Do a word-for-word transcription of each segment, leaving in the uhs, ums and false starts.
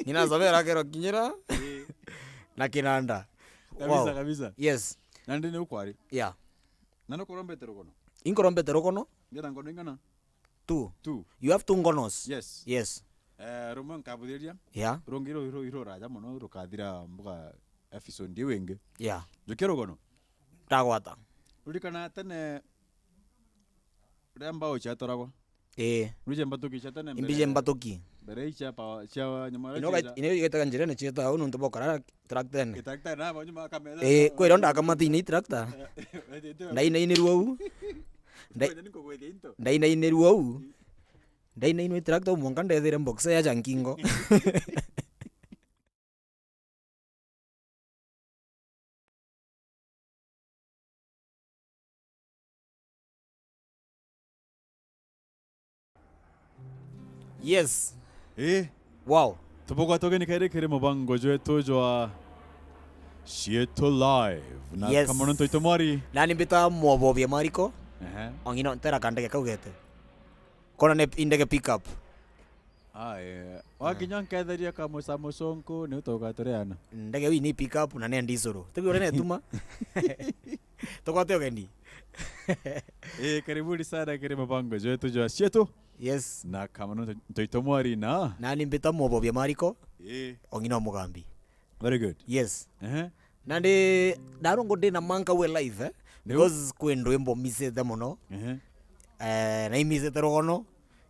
Ng'ina Nsabera akero kinyira. Ii. Na kinanda. Kabisa, wow, kabisa. Yes. Nandi ni ukwari. Yeah. Na nukurombete rugono? Inkurombete rugono. Ngeta ngono ingana? Two. Two. You have two ngonos. Yes. Yes. Eh, rumwe nkabuthiria. Yeah. Rungi ru, ru, iruraja mono rukathira mbuga episode iu ingi. Yeah. Njukia rugono. Ndagwata. Ririkana tene riria mbao ciatoragwa. Ii. Ruje mbatuki cia tene mbere. Imbije mbatuki. Mbere icia pa, cia nyuma. Ino iria geta-, ino igetaga njirene cietaga uu nontu bokara tractor ene. Tractor na ba nyuma kamera. Ii, kwira ndakamata ine tractor. Ndainainirua uu. Nda-, ndainainirua uu. Ndainainwe tractor uu mwanka ndethire boxer ya nkingo. Yes. Eh? Wow. Tubugwa tugeni kairi kiri mubango jwetu jwa Cietu Live. Na yes, kamono ntoito mwari. Nani mbita Mwobobia Mariko. Ehe. Ong'ina ntera kandege kau gete. Kona ne indege pick up. Aya. Wakinya nketheria kamwe ca mucunku, ni utoka turiana. Ndege ii ni pick up na ne ndisuru. Tibi uria netuma. Tukwate ugeni. Eh, karibuni sana kiri mubango jwetu jwa Cietu. Yes. Na kamono ntoito mwari na. Nani mbita Mwobobia Mariko. Eh. Ong'ina Mugambi. Very good. Yes. Ehe. Na ndi, ndarungu ndi na manka we live, eh? Because kwi ndwimbo misite mono. Ehe. Eh, na imisite rugono.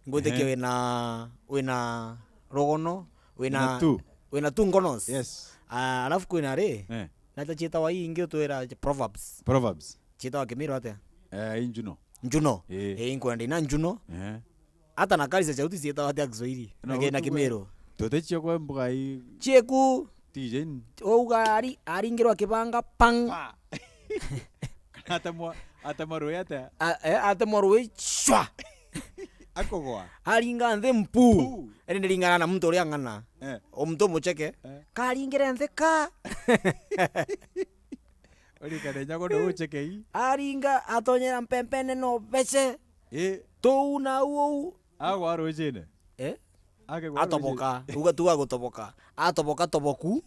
Ngwitikia ehe, wina, wina rugono, wina, wina tu, wina tu ngonos. Yes. Ah, alafu kwina ri? Eh. Na ta cietawa ii ingi utwira proverbs. Proverbs. Cietawa Kimiru atia? Eh, i njuno. Njuno. Ii. Ii, nkwenda ina njuno. Ehe. Hata na kari cia sauti cietawa atia Kiswahili? Na, na Kimiru. Tuticio kwa mbuga ii. Cieku. Tijeni. Ouga ari, aringirwa kibanga pang. Pa. Kana atemwa, atemwa rui atia? A, eh, atemwa rui shwa. Akogwa. Aringa nthi mpu. Pu. Ene ndiringana na muntu uria ng'ana. Eh. O muntu umucheke. Eh. Karingire nthi ka. Urikane nyago no uchekei. Aringa atonyera mpempene no bece. Eh. Tuu na uu. Agwa rucine. Eh? Akegwa rucine. Atoboka. Uga tu agutoboka. Atoboka toboku.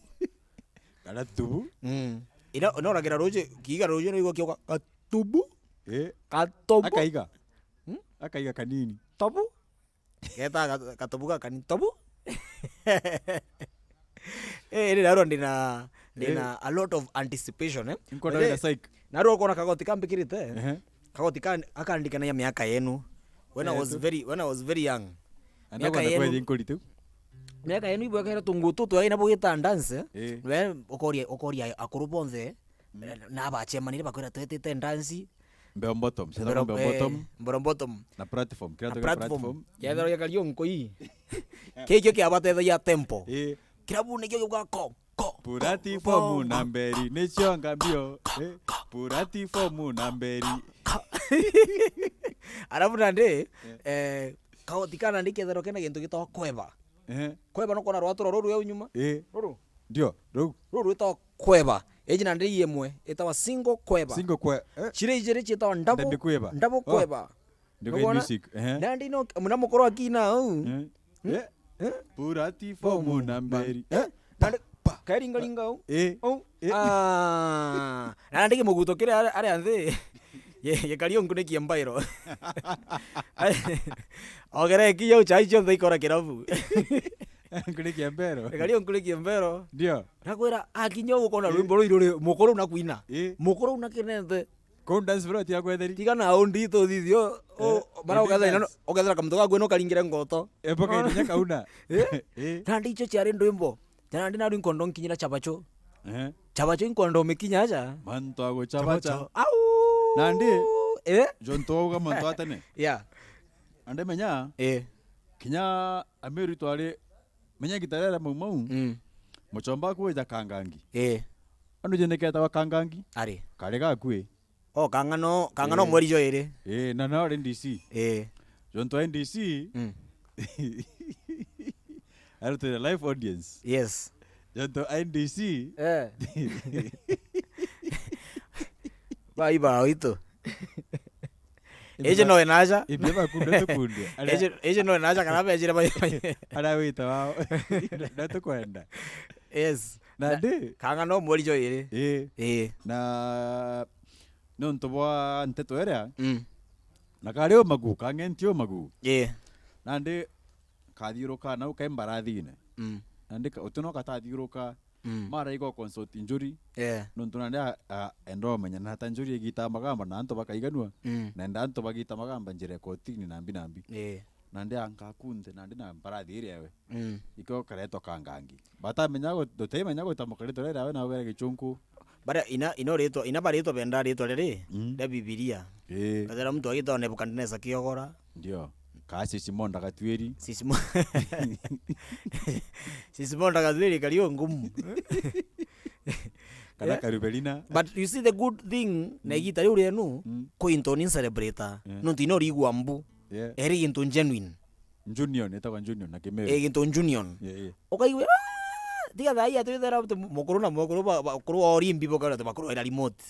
Kana tubu. Mm. Ino, ino ragira ruci, kiiga ruci no igwa kioka. Katubu. Eh. Katobu. Akaiga. Hmm? Akaiga kanini. Tobu. Geta ga-, gatobu gaka ni tobu. Eh, iri narua ndina, ndina a lot of anticipation, eh. Nkwenda wina psych. Narua ukona kagoti kambikirite. Ehe. Kagoti ka-, akandikanagia miaka yenu. When I was very, when I was very young. Miaka yenu. Miaka yenu ibwekere tunguo tutu aina bugita dance. Eh. We ukoria, ukoria akuru bonthe. Mm. Na abachemanire bakwira twetite dance. Mbeo bottom, cietagwa Mbeo, Mbeo eh, bottom. Mbeo bottom. Na platform, kiria na tuge platform. Platform. Kiethagwa gikario nkui. Kikio kiabatethagia tempo. Eh. Kirabu nikio giuga ko, ko, platform ko, na mberi, nicio ngambio, eh, platform na mberi. Alafu nandi, eh, eh, kagoti ka nandi kethagwa kena gintu gitagwa kweba. Ehe. Kweba nukona rwatura ruru rweu nyuma? Eh. Ruru? Ndio, ruu. Ruru rwitagwa kweba. Iji nandi i imwe, itawa single kweba. Single kwe-, eh? Ciria ijiri ciitawa double, double kweba. Double kweba. Ndio nugona? Music, ehe. Nandi no, muna mukuru akina au. Eh. Hmm? Eh? Eh? Platform na mberi. Eh? Nandi, pa, pa, kairingaringa au. Eh. Au. Eh. Ah. Na nandi kimuguto kiri ari, ari anthi. Ye, ye kari unkunikie mbairo. Ogere kiyo chai cionthe ikora kirabu. Nkunikie mbero. Kari unkunikie mbero. Ndio. Nakwira, akinya uguo kona rwimbo ruu ruri mukuru na kwina. Eh. Mukuru na kinente. Kuu dance floor tia kwetheri. Tiga na undi tu thithio. Eh, mara ukethira dance. Ukethira kamuntu gaku no karingire ngoto. Eboka irinya kauna. Eh? Eh. Na ndicho ciari ndwimbo. Tena ndi naru inkondo nkinyira Chabacho. Eh. Chabacho inkondo umikinya aja. Mantu ago Chabacha. Chabacha. Au! Nandi, eh? Jonto auga mantu atene. Yeah. Ande menya, eh, kinya Amiru twari, menya gitarera mau mau, mm, muchomba aku wija Kangangi. Eh. Andu jeneketa wa Kangangi. Ari. Kare gakui. Oh, Kang'ano, Kang'ano, eh, mweri jo iri. Eh, na na ari D C. Eh. Jonto ari D C. Mm. Ari to the live audience. Yes. Jonto ari D C. Eh. Bai ba ito. Iji no enaja. Ibi bakunde tukunde. Iji, iji no enaja kana bejire bai. Ara wita wao. Ndatukwenda. Yes. Na ndi. Kanga no mweri jo iri. Ii. Ii. Na nontu bwa nteto iria, mm, na kari umagu, kang'enti umagu. Ii. Nandi kathiuruka nau kai mbarathine. Mm. Nandi ka-, uti no katathiuruka, mm, mara igo consult njuri. Yeah. Nontu nandi a, a, enda umenya na ta njuri igitaa magamba na antu bakaiganua. Mm. Na enda antu bagita magamba njira ya kotini na mbi na mbi. Ii. Nandi angakunde, nandi na mbarathi iria ewe. Mm. Ikio karetwa kangangi. Batamenya gu-, tutimenya gutamuka ritwa riria we na ugere gichunku. Bara ina, ino ritwa, ina baritwa benda ritwa riri, mm, ria Bibilia. Ii. Kathira muntu agitwa Nebukadneza kiogora. Ndio. Kaa Sisimonda Gatwiri. Sisimo-, Sisimonda Gatwiri kario ngumu. Kana, yeah, Karubelina. But you see the good thing, na, mm, igita riu rienu, mm, kwi into ni celebrate. Yeah. Nontu ino rigwa mbu. Yeah. Eri gintu genuine. Junior, nitagwa Junior na Kimiru. Eh, gintu Junior. Yeah, yeah. Ukaigua, "Ah, tiga thaa ii atwithera mukuru na mukuru ba, bakuru wa Orimbi bokara bakuru wa remote."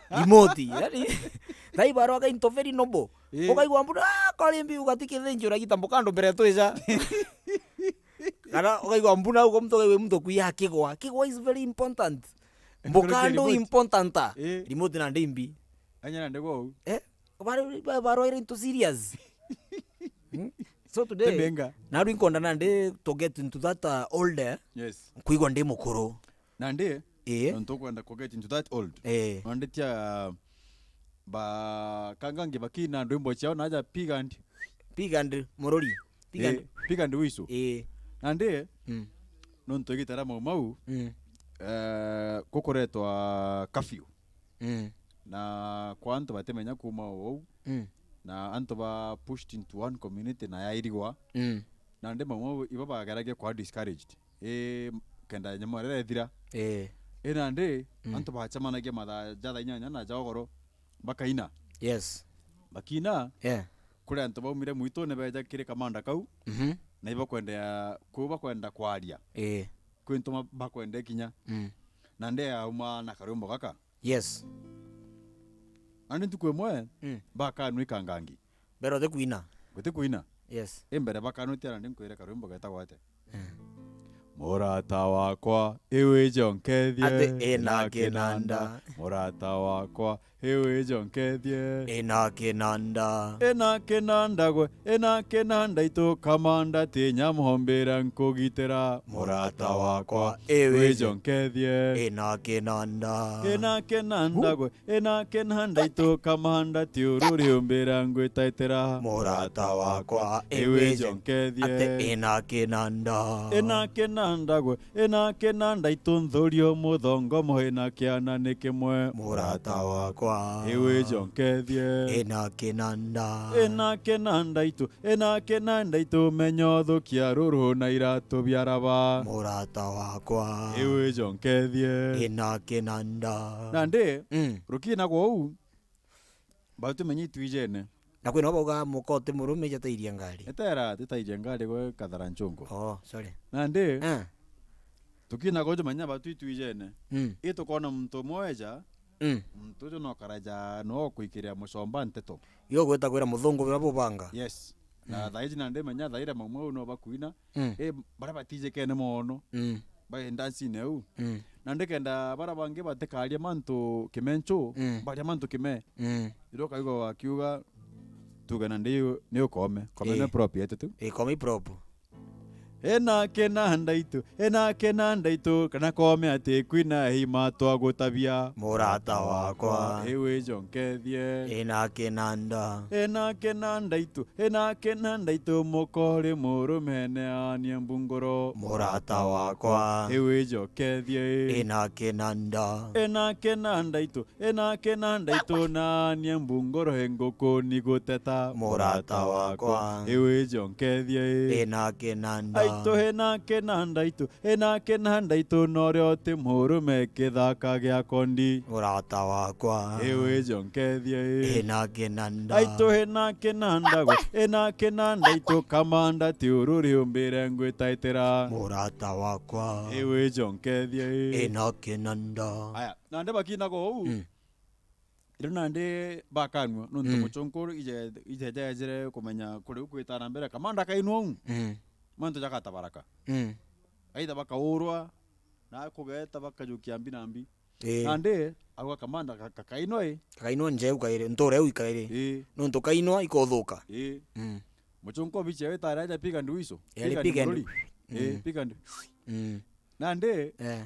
Remote, yani, thaa ii barwaga into very noble. Yeah. Ukaigua mbu, "Ah, kwa Orimbi ugatikithinjura gitambo kando mbere twija." Kana ukaigua mbu na uko mtu ukaigua mtu kuya kigwa. Kigwa is very important. Mbu kando remote. Important. Eh. Remote na ndimbi. Anya na ndego. Eh? Bari, ba-, barwaire into serious. Hmm? So today, Temenga. Na rwinkonda nandi to get into that, uh, old, eh? Yes. Kwigwa ndi mukuru. Nandi, eh, nontu ukwenda ku get into that old. Eh. Nandi tia, ba, kangangi bakina ndwimbo ciao naja Pig and Pig and Murori. Pig and, eh, Pig and Wiso. Eh. Nandi, mm, nontu igitara mau mau, mm, eh, kukuretwa curfew. Mm. Na kwa antu batimenya kuuma uu, mm, na antu ba pushed into one community na yairigwa, mm, nandi mamwe ibo bageragia kwa discouraged. Ii, kenda nyamwera ethira. Ii. Ii, nandi, mm, antu bacemanagia mathaa ja thaa inyanya na ja ugoro, bakaina. Yes. Bakiina, yeah, kuri antu baumire mwitune beja kiri kamanda kau, mhm, na ibakwendea, kuu bakwenda kwaria. Ii. Kwi ntu ma-, bakwenda ikinya. Mm. Nandi auma na karwimbo gaka. Yes. Nandi ntuku imwe, mm, bakanwa ikangangi. Mbere uti kwina. Guti kwina. Yes. I mbere bakanwa tia nandi nkwire karwimbo getagwa atia? Eh. Murata wakwa, iwije unkethie. Ati ina kinanda. Murata wakwa, iwije unkethie. Ina kinanda. Ina kinanda gwe, ina kinanda itu kamanda tinya muhombira nkugitira. Murata wakwa, iwije unkethie. Ina kinanda. Ina kinanda gwe, ina kinanda itu kamanda ti ururi umbira ngwitaitira. Murata wakwa, iwije unkethie. Ati ina kinanda. Ina kinanda gwe, ina kinanda itu nthurio muthongo muhi na kiana ni kimwe. Murata wakwa, iwije unkethie. Ina kinanda. Ina kinanda itu, ina kinanda itu menya uthukia ruru na iratu bia raba. Murata wakwa, iwije unkethie. Ina kinanda. Nandi, mm, rukina gwa uu, batumenye itwijene. Na kwina bauga muka uti murume jatairie ngari. Etera titairie ngari gwe kathara nchungu. Oh, sorry. Nandi, eh, tukina gojo manya batu itwijene. Mm. Itukona muntu umwe eja, mm, muntu uju no karaja no kuikiria mucomba nteto. Yo gwita kwira muthungu bira bubanga. Yes. Na, mm, thaiji nandi menya thaira mamwe no bakuina. Mm. I, baria batijikene mono. Mm. Bai ndancine u. Mm. Na ndikenda baria bangi batikaria mantu kimenchu, mm, baria mantu kime. Mm. Iro kaigwa wakiuga, tuge na ndi ni ukome. Kome, eh, ni prop yetu tu. Eh, kome prop. Ena kena ndaitu, ena kena ndaitu, kana kome ati kwina hima twagutabia. Murata wakwa, iwije unkethie. Ena kena nda. Ena kena ndaitu, ena kena ndaitu, mukori murumene anie mbunguro. Murata wakwa, iwije unkethie. Ena kena nda. Ena kena ndaitu, ena kena ndaitu, na anie mbunguro enguku ni guteta. Murata wakwa, iwije unkethie. Ena kena nda. Aitu, ena kena ndaitu, ena kena ndaitu, norio ti murume kithaka gia kondi. Murata wakwa, iwije unkethie. Ena kena nda. Aitu, ena kena nda gwe, ena kena ndaitu, kamanda ti ururi umbire ngwitaitira. Murata wakwa, iwije unkethie. Ena kena nda. Aya, nandi bakinaga uu. Mm. Riu nandi bakanua, nontu Mm. muchunku ije, ije jejire kumenya kuri u kwita na mbere. Kamanda kainua u, Mm. mantu jagatabaraka. Mm. Aitha bakaurwa, na kugeta bakajukia mbi na mbi. Ii. Nandi, auga kamanda ka-, ka-, kainwa i. Kainwa njeu kairi, nture u ikairi. Ii. Nontu kainwa ikuthuka. Ii. Mm. Muchunku obichi yawe itari aja piga nduiso. Eri piga piga ndu-, ndurori. Ii, mm. Piga ndu-, mm. Nandi, eh.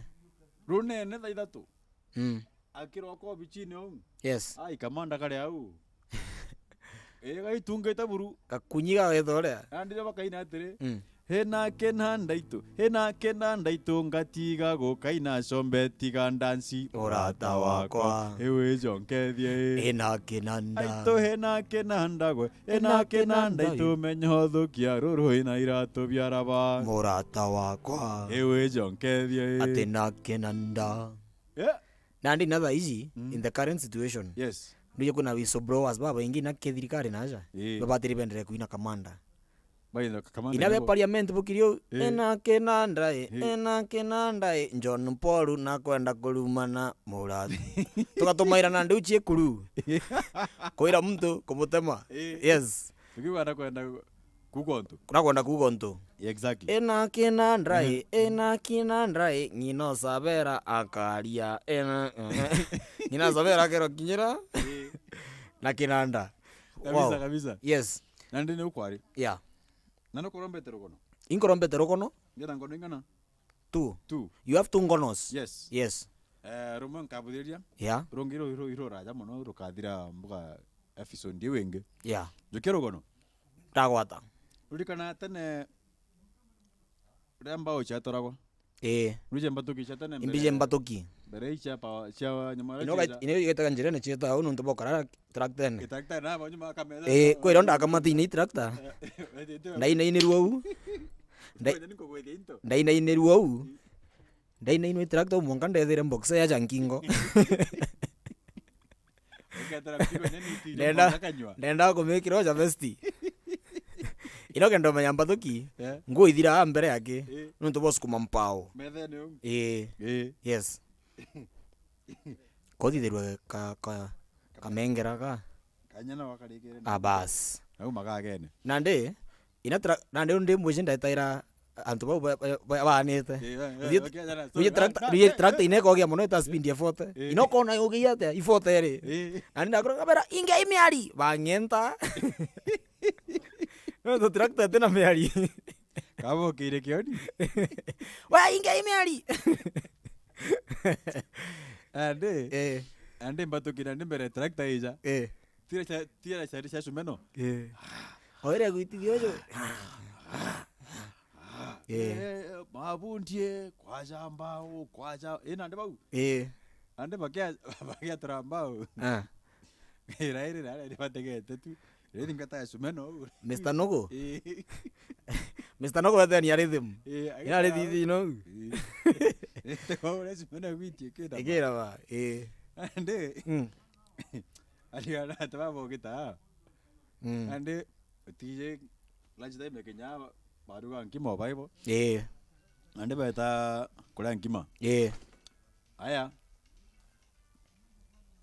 Runene thaa ithatu. Mm. Akiroko obichini ou. Yes. Ai, kamanda kari au. Ii, gaitungite buru. Gakunyi gagwitha uria. Nandi rio bakaina atiri, mm. Hena kena ndaitu, hena kena ndaitu, ngatiga gukaina combe tiga ndanci. Urata wakwa. Iwi jonkethie. Hena kena nda. Aitu hena kena ndagwe, hena kena ndaitu, menya uthukia ruru ina iratu bia raba. Murata wakwa. Iwi jonkethie. Ati na kena nda. Yeah. Nandi na thaa ici, mm, in the current situation, yes, nduje kwina whistleblowers babaingi na kithirikari naja, ii, babatiri bendere kwina kamanda. Baina kamanda ina be nabo. Parliament bukiri u, ii, ena kinanda, ii, ii, ena kinanda, ii, John Paul nakwenda kurumana murati. Tugatumaira nandi u ciikuru. Kwira muntu kumutema. Ii. Yes. Tukiuga nakwenda kuuga untu. Nakwenda kuuga untu. Exactly. Ena kinanda, mhm, ii, ena kinanda, ii, ng'ina Sabera akaria, ena, ng'ina Sabera akero kinyira, ii, na kinanda. Kabisa, wow, kabisa. Yes. Nandi ni ukwari. Yeah. Na nukurombete rugono? Inkorombete rugono. Ngeta ngono ing'ana? Two. Two. You have two ngonos. Yes. Yes. Eh, rumwe nkabuthiria. Yeah. Rungi ru, ru, iruraja mono rukathira mbuga episode iu ingi. Yeah. Njukia rugono. Ndagwata. Ririkana tene riria mbao ciatoragwa. Ii. Ruje mbatuki cia tene mbere. Imbije mbatuki. Mbere icia pa, cia nyamara. Ino ga-, ino igetaga njirene cieta au nontu bokara tractor ene. Tractor na ba nyuma kamera. Ii, kwira ndakamata ine tractor. Ndainainirua u. Nda-, ndainainirua u. Ndainainirua tractor mwanka ndethire box ya jankingo. Ukethira mzigo nene itiri ndenda, mwanka kanyua. Ndenda kumikira oja vesti. Ino kenda umenya mbathuki, yeah, nguo ithira mbere yake, eh, nontu bwa sukuma mpao. Methene u. Ii. Ii. Yes. Kothithirwe ka, ka, kamengera ka. Kanyana wakarikire. Ah, bas. Au magagene. Nandi, ina tra-, nandi ndi mwiji ndaitaira antu bau ba, ba, ba, baanite. Eh, eh, eh, uthie, okay, jana, uthie sorry, tractor, na, na, uthie tractor ine ikogia mono ita speed ya forty. Eh. Ino kona yugia atia? I forty ri. Eh. Nandi ndakora kabera, "Ingei miari." Bang'enta. No, tractor tina miari. Kabokire kioni. "We, ingei miari." Ande. Eh. Ande mbatukira ndi mbere tractor ija. Eh. Tira cha, tira cha, cha cumeno. Eh. Oire gwitithia uju. Eh. Eh, mabundie, kwaja mbao, kwaja, ina ndi bau. Eh. Ande bakia, bakia trambao. Ah. Ira iri rari bategete tu. Riri ngata ya cumeno. Mister Nugu? Eh. Mister Nugu wethe ni rhythm. Eh, ina rhythm no. Eh. Te kwa ule cumeno gwitie kida. Ikira ba. Eh. Ande. Mm. Ari arata babo gita. Mm. Ande tije lunch time kinya baruga nkima o baibo. Eh. Ande beta kuria nkima. Eh. Aya.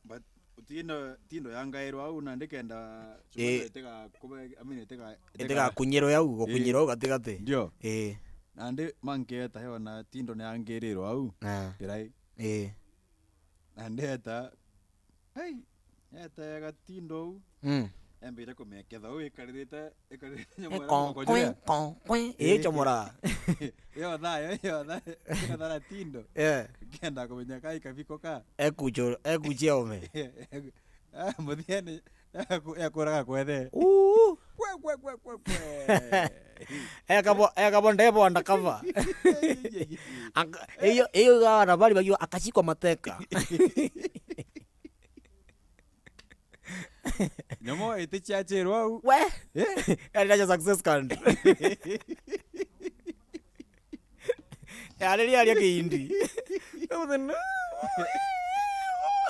But tindo, tindo yangairwa au na ndikenda, eh, itega kube, I mean, itega, itega, itega kunyirwa au, gukunyirwa au gatigati. Ndio. Eh. Nandi manketa yo na tindo ni yangirirwa au. Ah. Kirai. Eh. Na ndeta, hey, eta ya gatindo u. Mm. Embire kumeketha u ikaririte, ikaririte nyamara. Konkwe, konkwe. Eh, eh, chomora. Yo thayo, yo thayo. Ikathara tindo. Eh. Kenda kumenya kai kabiko ka. Ekucho, ekuchia ome. Ah, muthiene. Eku-, ekuraga kwethe. Uu. Kwe, kwe, kwe, kwe, kwe. Ekabo, ekabo ndebo undercover. Aka-, iyo, iyo gawa na bali bagiwa akashikwa mateka. Nyomo itichiachirwa au. We? Eh? Yari nacho success card. Yari ria ria Kihindi.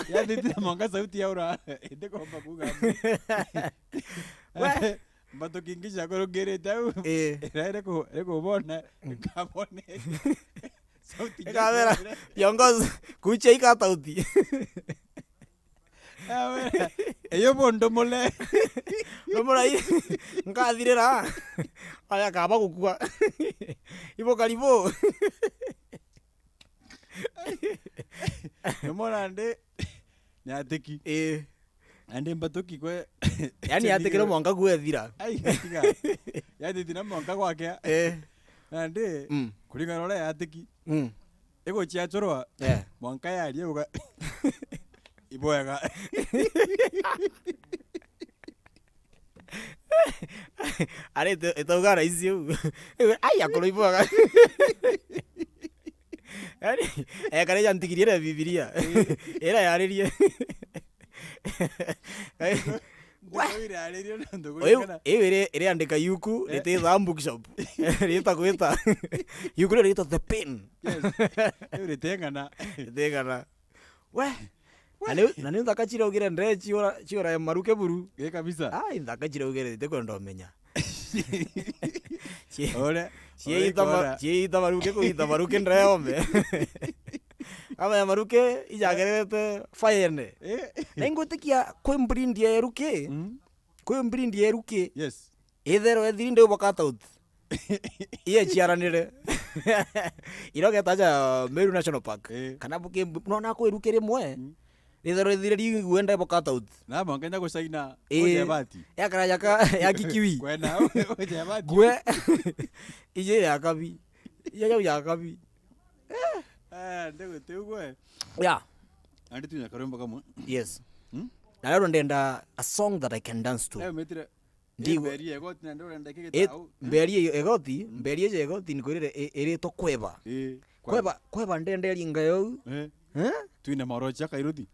Yathitire mwanka sauti ya ura. Itikomba kuga. We? Mbatuki ingi ciakurungirite au. Eh. Ira iri ku-, iri kubona, mm, ikabone. Sauti ikabera, njeru. Viongozi, kucha ikatauti. Ewe, eyo bo ndomole. Ndomole i-, nkathirira. Aya kaba gukua. Ibo karibu. Ndomole ndi, ni atiki. Ii. Andi mbatuki kwe. Yaani yatikire mwanka gwethira. Ai, tiga. Yatithira mwanka gwakea. Eh. Nandi, mm, kuringana na uria yatiki. Mm. Iguchia chorwa. Eh. Mwanka yaria uga. Ibwega. Ari ite-, itauga raisi u. Ai, akoro ibwega. Yaani, ekare ja ntigirie na Bibilia. Ira yaririe. Ndeto iraririo na ndugu. Oyu, kana iu iri, iri andika yuku, eh, riti Thaa Bookshop. Rita gwita. Yuku rio rita The Pen. Yes. Iu ritengana. Ritengana. We. Na ni, na ni nthaka chiraugire ndre chiora, chiora ya Maruke buru. Ii kabisa. Ai, nthaka chiraugire, ite kwenda umenya. Ore, ciita ore ma-, kora. Ciita Maruke, kuita Maruke ndreome. Ama ya Maruke ijagerete fayene. Eh. Na ingwitikia kwi mbrindi ya Eruke. Mm. Kwi mbrindi ya Eruke. Yes. Ithero ethiri ndeu bokat out. Iye ciaranire. Iro getaja Meru National Park. Eh. Kana buki, nona kwi Eruke rimwe. Mm. Rithero rithire riu wenda ibo cut out. Na mwanka nya gucaina, ii, uje bati. Ya kara ya ka, ya kikiwi. Kwena, uje bati. Gwe. Ije ya kabi. Ije ya, ya kabi. Eh, ndegwe tiu gwe. Ya. Andi tunya karwimbo kamwe. Yes. Hmm? Na leo ndenda a song that I can dance to. Eh, metire. Ndigwa. Mberia igoti na ndurenda kigita au. Mberia igoti, mberia ije igoti nikwirire i-, iritwa Kweba. Ii, Kweba, Kweba ndenderi ngayo u. Eh. Eh? Twine marocha Kairuthi.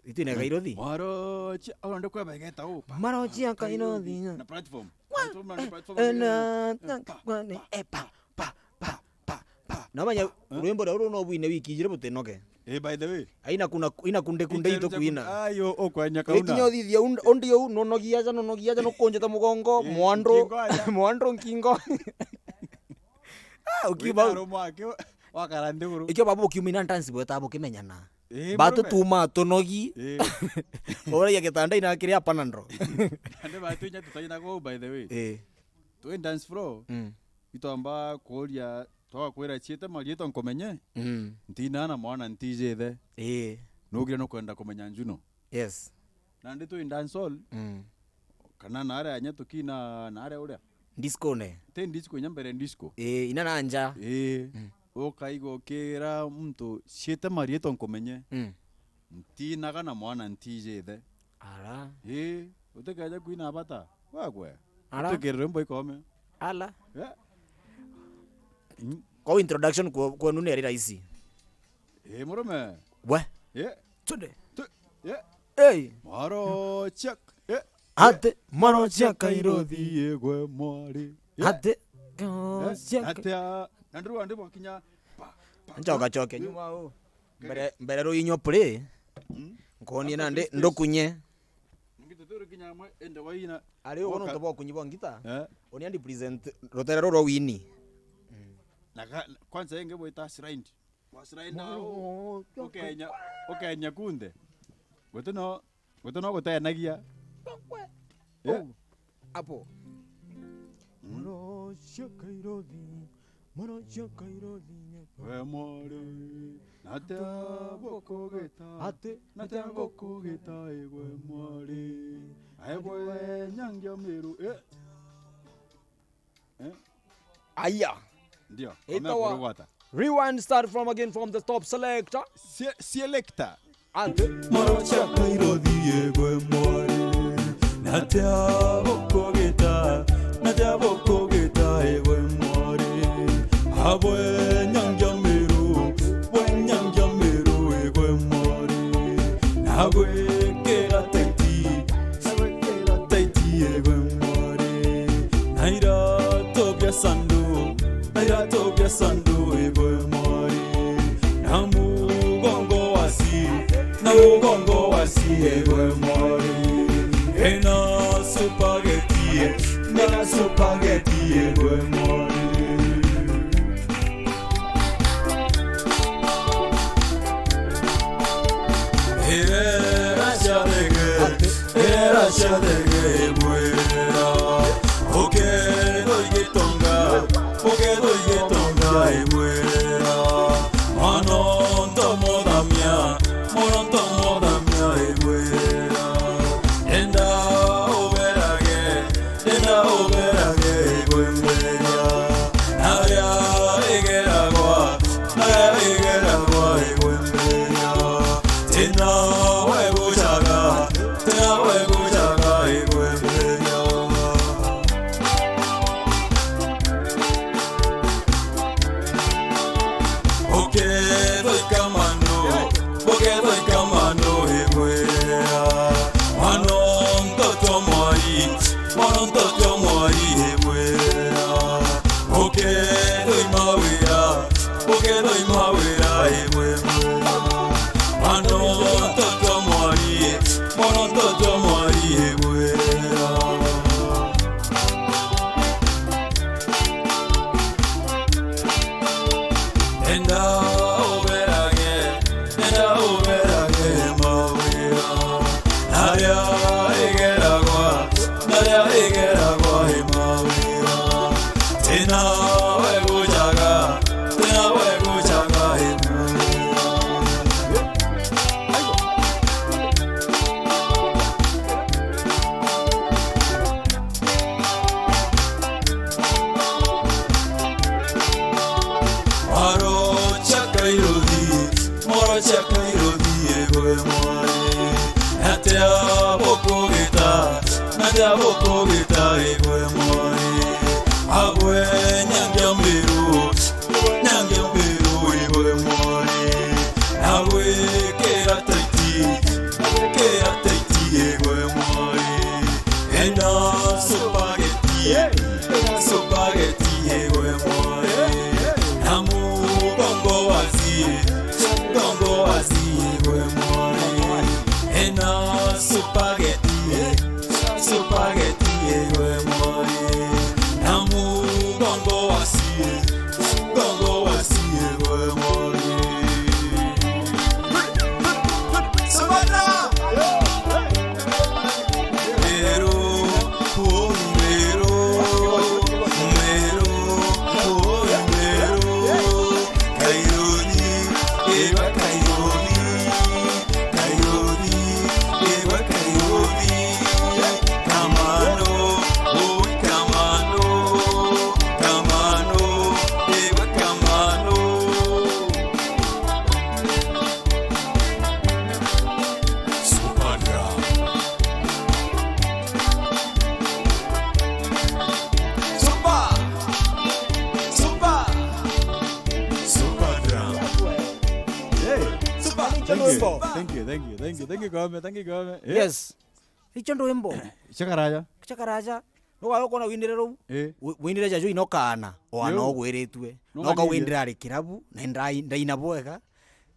Itwine Kairuthi. Marocha, au ndio Kweba igeta u. Marocha Kairuthi. Na platform. Platform na platform. Eh, na, eh, na, pa, kwani, pa, eh, pa, pa, pa, pa, pa, pa. Na manya, eh? Rwimbo rwa ruru no bwine wiki ijiri butinoge. Eh, by the way. Aina kuna, ina kunde kunde itu kuina. Ayo, okwanya kauna. Ikinya uthithia und-, undi u, nonogia aja, nonogia aja, nukunjita mugongo, eh, mwandru, nkingo aja. Mwandru nkingo. Ah, ukiuba. Wina romo ake, wakara nthiguru. Ikio babu ukiumina dance bweta bukimenyana. Eh, batu murume. Tuma tunogi. Eh. Uragia gitanda ina kiri Panadol. Ande batu inya tutaina go, by the way. Eh. Twi dance floor. Mm. Itwamba kuria, twakwira ciite marietwa nkumenye, mm, ntina na mwana ntijithe. Ii. Nugire nukwenda kumenya Njuno. Yes. Nandi twi dancehall, mm, kana naria nya tukina naria uria. Disco-ne. Ti disco, nya mbere disco. Ii, ina na nja. Ii. Mm. Ukaigwa ukira muntu ciite marietwa nkumenye. Mm. Ntinaga na mwana ntijithe. Ara. Ii, utikeja kwina bata. Wagwe. Ara. Utikirire mbo ikome. Ala. Yeah. Mm. Kwa introduction kwe-, kwenu ni ari rahisi. Ii, murume. We. Yeah. Tunde. Tu-, yeah. Hey. Maro check. Yeah. Ate, maro check Kairuthi. Kairuthi, egwe mwari. Yeah. Ate, eh, check. Ate a-, na nduru andi bwakinya. Pa, pa, njoka pa. Choke nyuma u. Mbere, mbere ruinywa play. Mm. Nkonie nandi ndukunye. Ngita turi kinya amwe, ende waina. Ari ugo nontu bwa kunyi bwa ngita. Eh. Oni andi present rutere ruru rwa wini. Mm. Na ka-, kwanza ingi bwita shrine. Wa shrine au. Ukenya, ukenya kunde. Guti no Guti no gutenagia. Eh? Oh. Apo. Mm. Morocia Kairothi, morocia Kairothi nyakwa. We mwari, natia bukugita? Ati, natia bukugita igwe mwari? Aigwe nyangia miru, eh? Eh? Aya. Ndio. Itawa Rewind, start from again from the top selector. Se-, selector. Ante. Morocha Kairothi egwe mwari. Natia bukugita, natia bukugita egwe mwari. Abwe nyangia miru, bwe nyangia miru egwe mwari. Nagwikira taiti, nagwikira taiti egwe mwari. Na iratu bia sandu, na iratu bia sandu igwe mwari. Na mugongo wasi, na mugongo wasi igwe mwari. Ena supageti, na supageti igwe mwari. Ere racia Thege ibwira, ukethwa igitonga, ukethwa igitonga ibwira, mwana onto muthamia, mwana onto muthamia ibwira, enda uberage, enda uberage ibwira, naria igeragwa, naria igeragwa ibwira, tina wegucaga, tina wegucaga ibwira. Ukethwa ikamano, ukethwa ikamano ibwira, mwana onto twa mwari, mwana onto twa mwari ibwira, ukethwa imawira, ukethwa imawira ibwira, mwana onto twa mwari, mwana onto twa mwari ibwira. Enda uberage, enda uberage mawira, naria igeragwa, naria igeragwa i mawira, tina wegucaga, tina wegucaga i mawira. Morocha Kairothi, morocha Kairothi, egwe mwari. Natia bukugita, natia bukugita, egwe mwari. Agwe nyangia mbiru, nyangia mbiru, egwe mwari. Nagwikira taiti, nagwikira taiti, egwe mwari. Enda supageti, enda supageti, ewe mwari. Na mugongo wa sie, mugongo wa sie, ewe mwari. Enda supageti, supageti, ewe mwari. Na mugongo wa sie, mugongo wa sie, ewe mwari. Sabana! Mero, oh, mero, mero, oh, mero. Kaironi, eba kaironi, kaironi, eba kaironi. Kamano, oh, kamano, kamano, eba kamano. Superdrum. Super. Super. Superdrum. Hey. Super. Thank you. Thank you, thank you, thank you, thank you, Kagame, thank you, Kagame. Eh? Yes. Icio ndwimbo. Cia karaja. Cia karaja. Nuga ukona winire ruu. Eh. Wi-, winire jaju inokana. Oana. Yo. Ogwiritue. No, no kawindira ari kirabu, na ndai-, ndaina bwega.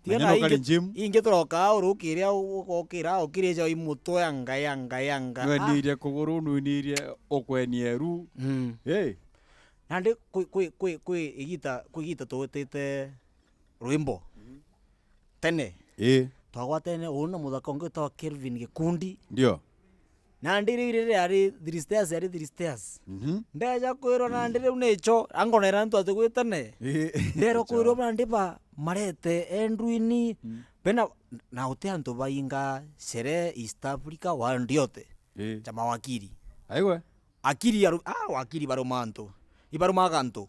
Tiga na manyano kari ingi, gym. Ingi turoka urukiria u-, ukokira, ukirija i mutwe anga, anga, anga. Ah. Nwenirie kuguru, nwenirie ukwenia eru. Mm. Eh. Nandi kwi, kwi, kwi, kwi igita, kwi igita tuwitite rwimbo. Mhm. Tene. Ii. Twagwatene uu na muthaka ungi witagwa Kelvin Gikundi. Ndio. Nandi riu riria ari three stairs, ari three stairs. Mhm. Ndeja kwirwa nandi riu nicho, angonera antu ati gwitene. Ii. Nderwa kwirwa bandi ba marete endwini. Mm. Bena, na uti antu bainga sherehe East Africa, world yote. Ii. Cha mawakili. Aigwe. Akiri aru-, ah, wakiri baruma antu. Ibarumaga antu.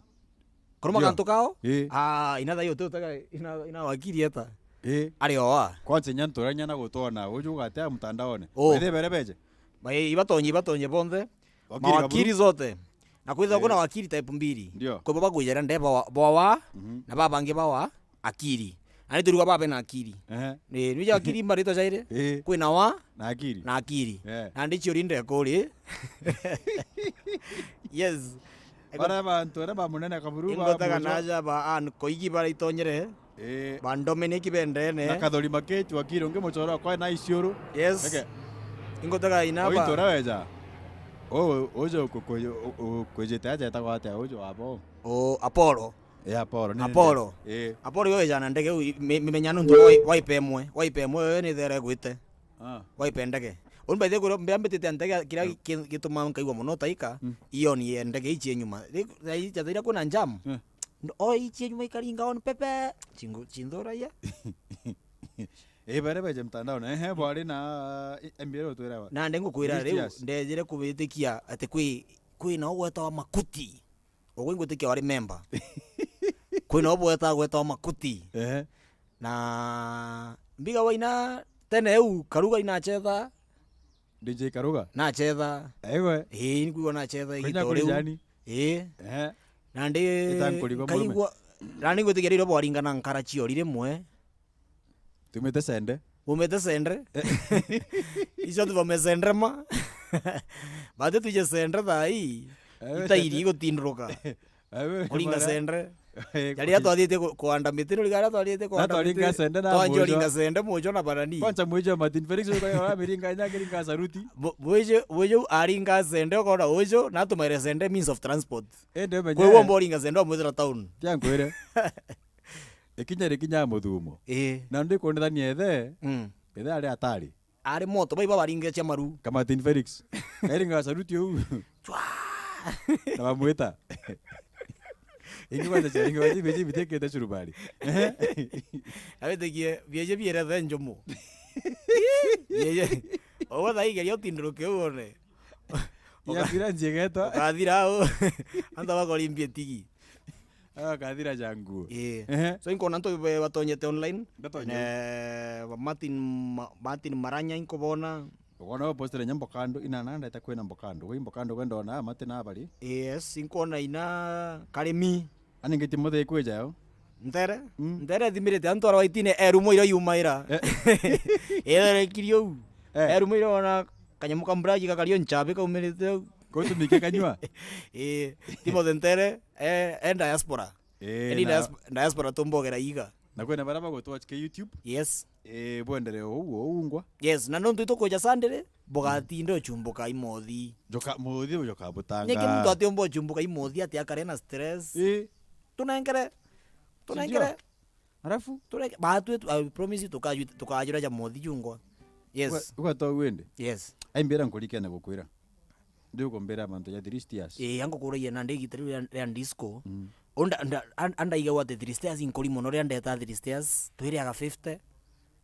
Kuruma. Ndio. Kantu kao? Ii. Ah, ina thai uti utega ina, ina wakiri eta. Ii. Ari oa. Kwanza inya ntura inya na gutwona, uju ugatea mtandaone. Oh. Bethe bere beje. Bai, ibatonye, ibatonye bonthe. Wakiri. Mawakiri kaburu. Zote. Na kwithirwa. Ii. Kuna wakiri type mbili. Ndio. Kwi bo bagwijera nde bwa, bwa wa, mhm, na babangi bawa akiri. Na ni turiuga babe na akiri. Ehe. Ni, ni ja akiri maritwa jairi? Ii. Kwina wa? Na akiri. Na akiri. Yeah. Na ndi ciuri ndekuri. Yes. Bara bantu, bara ba munene kaburu ba. Ingotega mwojo. Naja ba an koigi bara itonyere. Ii. Ba Dominic bendene. Na kathuri maketi wakiri ungi muchoro kwa na iciuru. Yes. Eke. Ingotega ina ba. Oito raweja. O, ujo ku-, ku-, u-, u-, kwijite aja etagwa atia ujo abo? O, Apollo. Ii, Apollo, ni Apollo. Ndege. Ii. Apollo yo ijana ndege u, mi-, mimenya nuntu wa, wa ipe imwe. Wa ipe imwe yo ni there gwite. Ah. Wa ipe ndege. Uni by the way, kuria mbea mbitite ntege, kiria ki-, gituma nkaigua mono taika, Mm. iyo ni ndege ici nyuma. Ri-, thaa ii, thaa iria kwina jam. Eh. Ndo-, o ici nyuma ikaringa on pepe. Chingu-, chinthuragia. Eh, baria beje mtandaone. Ehe, bwari na, eh, mbere utwira ba. Nandi ngukwira riu, Christias. Ndejire kubitikia ati kwi, kwina ugwetawa Makuti. Ugwe ingwitikia wari memba. Kwina ugweta, gwetawa Makuti. Ehe. Na mbiga waina tene eu Karuga inachetha. D J Karuga? Nachetha. Ewe. Ii, nkwigua nachetha. Kwenya igita o riu. Kurijani? Ii. Ehe. Nandi Ita nkurigwa murume. Nkaigua, nandi ngwitikia riria bwaringana nkara ciori rimwe. Tumite Sende. Umite Sende? Eh. Icio tubome Sende ma. Bati tuje Sende thaa ii. Eh. Itairi gutinduruka. Eh, we, Kuringa mara. Sende. Eh, Jari atwathitie ku-, kuanda miti, nuriga aria twathitie kuanda miti. Natwaringa Sende na twanjia Mujo. Uringa Sende, Mujo na Barani. Kwanza Mujo Martin Felix, uko ya miringa nya kiringa saruti. Mu-, Mujo, Mujo aringa Sende, ukona Mujo, na atumaire Sende means of transport. Ende menya. Kwe uomba uringa Sende, wamwithira town. Tia nkwire. Ikinya rikinya muthumo. Ii. Na ndikwonithania ethe, Mm. ethe ari atari. Ari moto, bai babaringe cia maru. Ka Martin Felix. Eringa saruti uu. Chwa! Na bamwita. Ingi kwanza cia ringa, waji biji bitekete curubari. Abitikie, bieje biere the njumu. Bieje. Ogo thaa igeria utinduruke uone. Ya kira njiegeta. Ukathira au. Antu bakorimbie tigi. Ah, kathira ja nguo. Ii. Ehe. So, inkona antu be-, batonyete online. Ndatonye. Eh, Martin Ma-, Martin Maranya inkubona. Ukona we postire nya mbokando, ina na ndeta kwina mbokando. Wi mbokando we ndona, mati na bari. Yes, inkona ina Karimi. Ani ngiti muthe kwija yo. Ntere? Mm. Ntere thimirite antu ara waitine eru muira yumaira. Eh. Ere kirio. Eh. Eru muira ona kanyamu ka mbraji kakario nchabe kaumirite au. Kutumike kanyua. Ii, Timothy Ntere, eh, e diaspora. Eh, eni na diasp-, diaspora tumbogera iga. Na kwina baria bagutwatch ke YouTube. Yes. Eh, bwendere ou, ou ngwa. Yes, na nontu itukuja Sunday ri, bugatinda uchumbuka imothi. Joka, mothi ujoka butanga. Nyeki muntu atiumba uchumbuka imothi ati akare na stress. Eh. Tunenkere. Tunenkere. Sindio? Alafu? Tureke, batwe tu, I promise you, tukaju-, tukajura ja mothi jungwa. Yes. Uga-, ugatoa wende? Yes. Ai mbira nkurikene gukwira. Ndi ukumbira mantu ja three stairs. Ii, angukuragia na ndigita riu ria, ria disco. Mm. Onda, nda-, an-, andaiga wate three stairs inkuri mono ria ndeta three stairs, twiriaga fifty.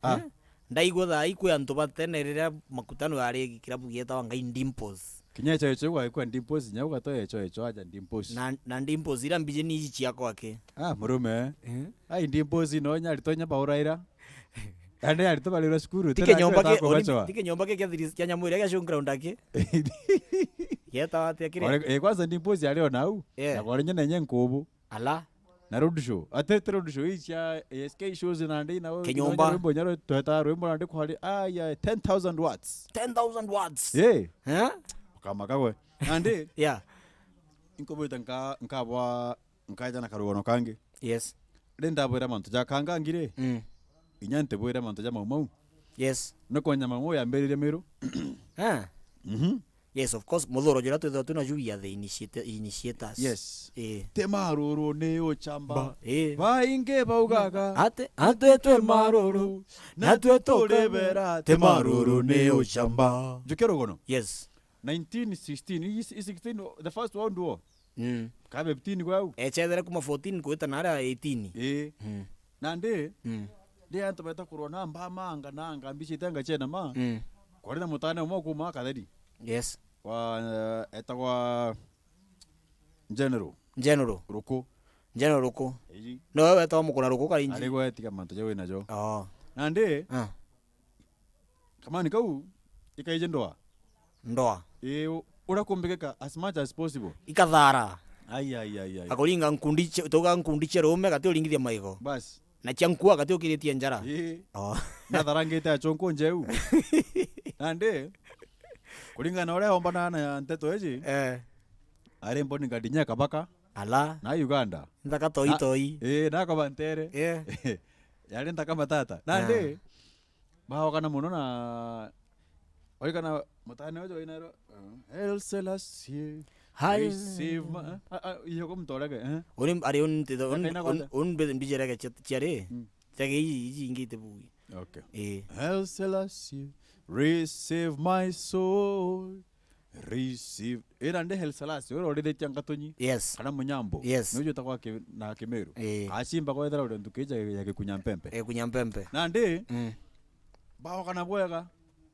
Ah. Eh? Ndaigua thaa ii kwi antu ba tene riria makutano yari kirabu gietawa Ngai Dimples. Kinya echo echo gwa kwa Dimples, nya ugatoa echo echo aja Dimples. Na, na Dimples ira mbiji ni iji ciakwa ki. Ah, murume. Eh? Ai Dimples no nya rito nya bauraira. Ande arito barira cukuru, ti kinyomba ki, ti kinyomba ki kia thiri-, kia nyamu iria kia showground aki. Gietawa atia kiri? Ore, eh, kwanza Dimples ari o nau. Yeah. Na gore nyene nye nkubu. Ala. Na road show. Ate, te road show, ii cia A S K shows nandi na we, Kinyomba. Rwimbo nyaro tweta rwimbo nandi kwari, aya, ten thousand watts. Ten thousand watts. Eh. Eh? Ukamaka gwe. Nandi? Yeah. Inkubwita nka-, nkabwa, nkaja na karugono kangi. Yes. Ri ndabwira mantu ja kangangire. Mm. Inya ntibwire mantu ja Mau Mau. Yes. Nukwenya Mau Mau yambiririe Miru. Ah. Mhm. Yes, of course, muthuro juria twithagwa twinaju we are the initiate-, initiators. Yes. Eh. Ti maruru ni uchamba. Ba, eh. Baingi baugaga. Ati, ati twi maruru, natwe tukebera, ti maruru ni uchamba. Njukia rugono. Yes. Nineteen sixteen, i, i sixteen, the first World War. Mm. Ka fifteen kwau. Echethere kuma fourteen kwita na aria eighteen. Ii. Mm. Nandi, mm, ndi antu beta kurwa na mbama anga na anga mbicite anga chena ma. Mm. Kwari na mutane umwe kuma Katheri. Yes. Wa, eh, etagwa General. General. Ruku. General Ruku. Iji. No we wetagwa mukura Ruku karinji. Ari gwetiga mantu ja wina jo. Oh. Nandi, ah. Kamani kau, ikaije ndoa. Ndoa. Ii, u-, uria kumbikika as much as possible. Ikathara. Ai, ai, ai, ai. Akuringa nkundi cia, tuga nkundi cia rume gati uringithia maigo. Bas. Na cia nkua gati ukiritie njara. Ii. Oh. Natharangite achonko njeu. Nandi, kuringana na uria ombana na nteto iji, eh, ari mboni ngadinya kabaka. Ala. Na Uganda. Nthaka toi na, toi. Ii, na kwa bantere. Eh. Yari nthaka matata. Nandi, ah. Baogana mono na oigana mutane uju wainaro, uh, Haile Selassie, hai, receive ma-, a, a, iyo ko mtorege, eh? Uni ari un-, uni, akaina un-, kwanza. Un-, mbi-, mbijirege cia, cia ri? Mm. Ciage iji, iji ingi itibugi. Okay. Eh. Haile Selassie, receive my soul. Receive. Ira ndi Haile Selassie, ura urithitie Ngatunyi. Yes. Kana Munyambo. Yes. Ni uju utagwa ki-, na Kimiru. Eh. Achimba kwethira uri ntuki ija ya gikunya mpempe. Eh, kunya mpempe. Nandi, mm, baoka na bwega.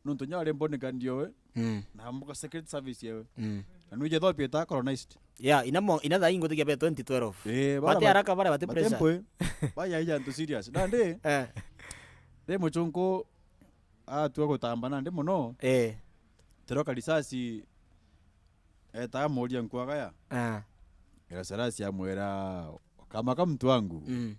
Nontu nya ari bodyguard owe. Mm. Na muka secret service yewe. Mm. Na nwije Ethiopia ita colonized. Yeah, ina mo-, ina thaa ingutikia be twenty twelve. Eh, bara bati ba-, haraka, bara bati bati pressure. Mpwi. Baya ija antu serious. Nandi, eh, ri muchunku atua gutamba nandi muno. Eh. Tiroka risasi eta amuria nkuagaya. Ah. Haile Selassie amwira, "Ukamaka muntu wangu. Mm.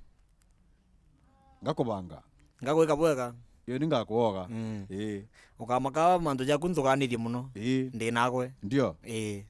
Ngakubanga. Ngagwika bwega. Iyo ni ngakwoga." Mm. Ii. Ukamaka mantu jaku nthuganithie muno. Ii. Ndi nagwe. Ndio. Ii.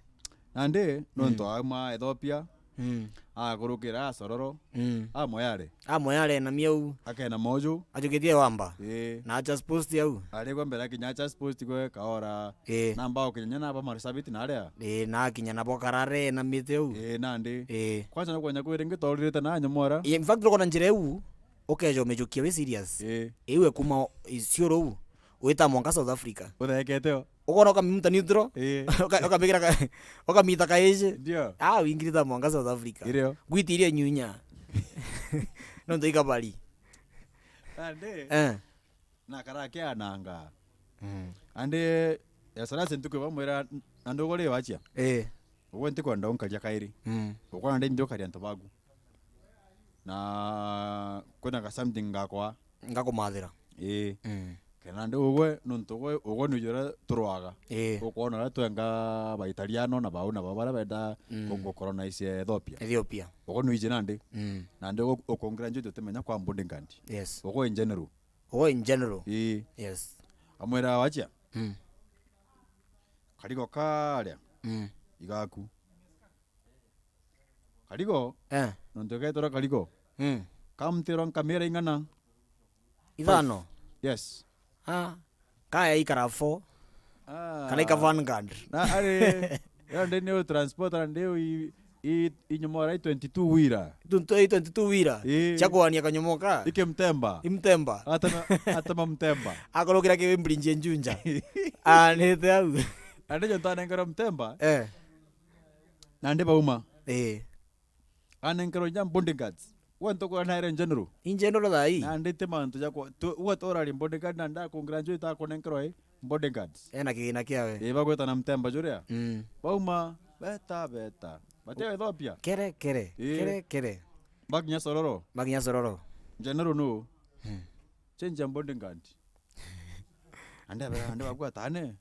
Nandi, nontu, mm, auma Ethiopia, mm, akurukira Asororo, mm, amoyare. Amoyare na miau. Akena moju. Ajukitie wamba. Ii. Na acha post au. Arigwa mbere akinya acha post gwe kaora. Ii. Namba ukinya naba Marsabit na aria. Ii, na akinya nabo karare na miti au. Ii, nandi. Ii. Kwanza no kwenya kwira ngi twaurire na nyomora. In fact, rokona njira iu, ukeja umijukia wi serious. Ii. Iu ekuma Isiolo u, wita mwanka South Africa. Uthekete o. Ukona ukamimuta neutral. Ii. Uka-, ukamikira ka-, ukamita kaiji. Ndio. Ah, wingirita mwanka South Africa. Irio. Gwitiria nyunya. Nontu ikabari. Nandi. Eh. Na karakiananga. Mm. Andi Haile Selassie ntuku bamwira, "Nandi uguri wachia? Eh. Ugwe ntikwenda unkaria kairi. Mm. Ukwona ndi njukaria antu baku. Na kwina ga something ngakwa." Ngakumathira. Ii. Mm. Kena ndi ugwe, nontu ugwe, ugwe ni uria turwaga. Ii. Ukwona uria twenga Baitaliano na bau na bau baria benda, mm, ku-, ku-, colonize Ethiopia. Ethiopia. Ugwe ni uiji nandi. Mm. Nandi ugwe ukongira njuju utimenya kwa bodyguard. Yes. Ugwe in general. Oh, in general. Ii. Yes. Amwira, "Wachia. Mm. Karigo karia. Mm. Igaku. Karigo." Eh. Nontu getura karigo. Mm. Kamtiro nkamira ing'ana. Ithano? Yes. Ah. Kaya ikara four. Ah. Kana ika Vanguard. Na ari, ira ndi ni transporter na ndi i, i, inyomora i twenty-two wira. Twenty-two wira. Ii. Cia kuania kanyomo ka. Iki mtemba. I mtemba. Atema, atema mtemba. Akorokira ki Wimbrinje Njunja. Anite au. Ande jo ntanengera mtemba. Eh. Na ndi bauma. Eh. Anenkerwa inya bodyguards. Gwe ntukura naire in general. In general thaa ii? Na ndite mantu jakwa. Tu, gwe torari bodyguard na ndakungira njo itakunenkerwa i bodyguards. Ena kigina kiawe. Ii, bagweta na mtemba juria. Mm. Bauma, beta, beta. Batia Ethiopia. Kere, kere. Ii. Kere, kere. Bakinya Sororo. Bakinya Sororo. General nu. Hmm. Change ya bodyguard. Ande abera, ande bagwatane.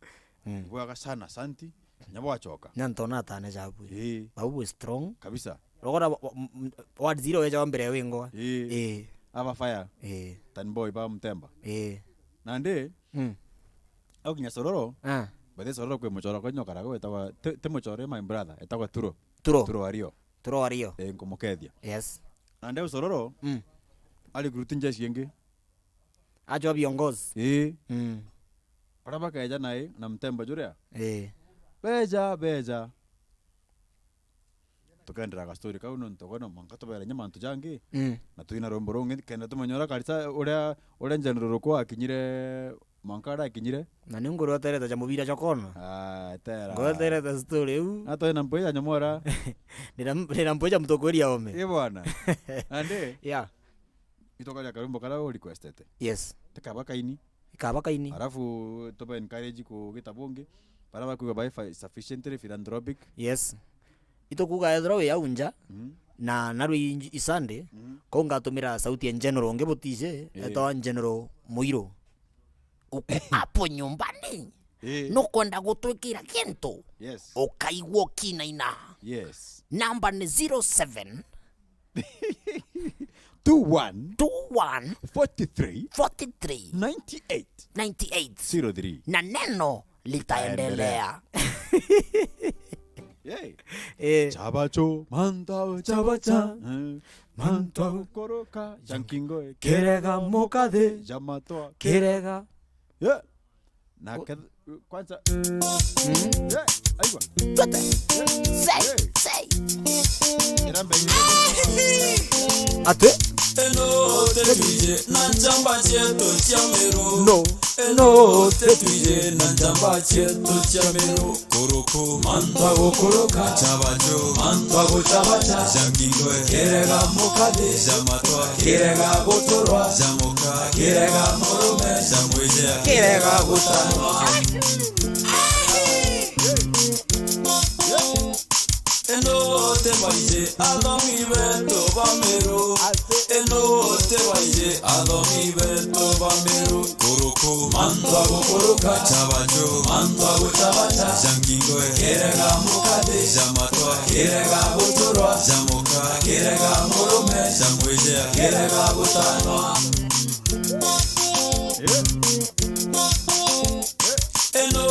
Mm. Bwaga sana, asanti. Nyabo achoka. Na ntona atane jabu. Ii. Babu bwe strong. Kabisa. Rogora wa, wa, m-, m-, word zero weja wa mbere wingwa. Ii. Ii. Aba fire. Ii. Tan boy ba mtemba. Ii. Nandi, mm, au kinya Sororo. Ah. Bathe Sororo kwe muchoro kwa nyokara gwe etagwa, ti, ti muchoro, my brother, etagwa Turo. Turo. Turo Ario. Turo Ario. Eh, nkumukethia. Yes. Nandi au Sororo, mm, ali recruit njeshi ingi. Ajwa viongozi. Ii. Mm. Baria bakeja nai na mtemba juria. Ii. Beja, beja. Tukendera ga story kau nontu kono mwanka tubere nya mantu jangi. Mm. Na twina rumbo rungi kenda tumenye uria karisa uria, uria General Ruku akinyire mwanka aria akinyire. Na ni nguru oterete ja mubira jokona. Ah, tera. Ngoterete story u. Na twina mpwija nyamora. Nina, nina mpwija mutokweria ome. Ii bwana. Ande. Yeah. Itokaria karumbo karia u requestete. Yes. Tikaba kaini. Ikaba kaini. Alafu tuba encourage kugita bungi. Bara bakuga bai fi-, sufficiently philanthropic. Yes. Itukuga ethirwa wi au nja, mhm, na narwi i Sunday, mhm, kau ngatumira sauti ya General ungi butije, eh, etwa General Muiru. Uko hapo nyumbani? Eh. Nukwenda gutwikira kintu? Yes. Ukaigua ukinaina. Yes. Namba ni zero seven two one. Two one. Forty-three. Forty-three. Ninety-eight. Ninety-eight. Zero three. Na neno litaendelea. Yay. Eh. Chabacho, mantao, chabacha. Eh. Mantao koroka, jankingo, eh. Kerega mokathi. Jamatoa. Kerega. Yeah. Na keth-, kwanza. Mm. Yeah. Aigua. Twete. Sei, sei. Ira mbengi. Ati? Eno tetwije na nchamba cietu cia Meru. No. Eno tetwije na nchamba cietu cia Meru. Kuruku, mantu a gukuruka, chabacho, mantu a guchabacha, cha nkingwe, kirega mukathi, cha matwa, kirega guturwa, cha muka, kirega murume, cha mwijea, kirega gutanwa. Eno tebaije athomi betu ba Meru. Eno tebaije athomi betu ba Meru. Kuruku, mantu a gukuruka, chabacho, mantu a guchabacha, cha nkingwe, kirega mukathi, cha matwa, kirega guturwa, cha muka, kirega murume, cha mwijea, kirega gutanwa. Eno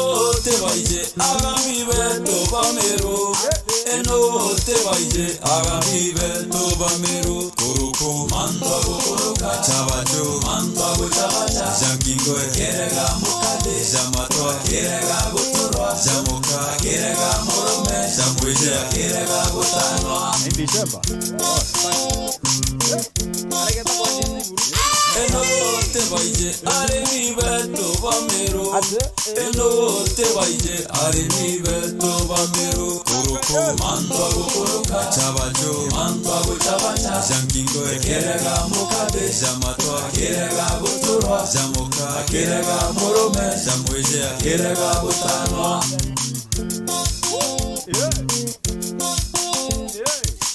tebaije agami betu ba Meru. Eno tebaije agami betu ba Meru. Kuruku, mantu a gukuruka, chabacho, mantu a guchabacha, cha nkingwe, kirega mukathi, cha matwa, kirega guturwa, cha muka, kirega murume, cha mwijea, kirega gutanwa. Ni December. Oh, thank you. Eno tebaije arimi betu ba Meru. Ati? Eno tebaije arimi betu ba Meru. Kuruku, mantu a gukuruka, chabacho, mantu a guchabacha, cha nkingwe, kirega mukathi, cha matwa, kirega guturwa, cha muka, kirega murume, cha mwijea, kirega gutanwa.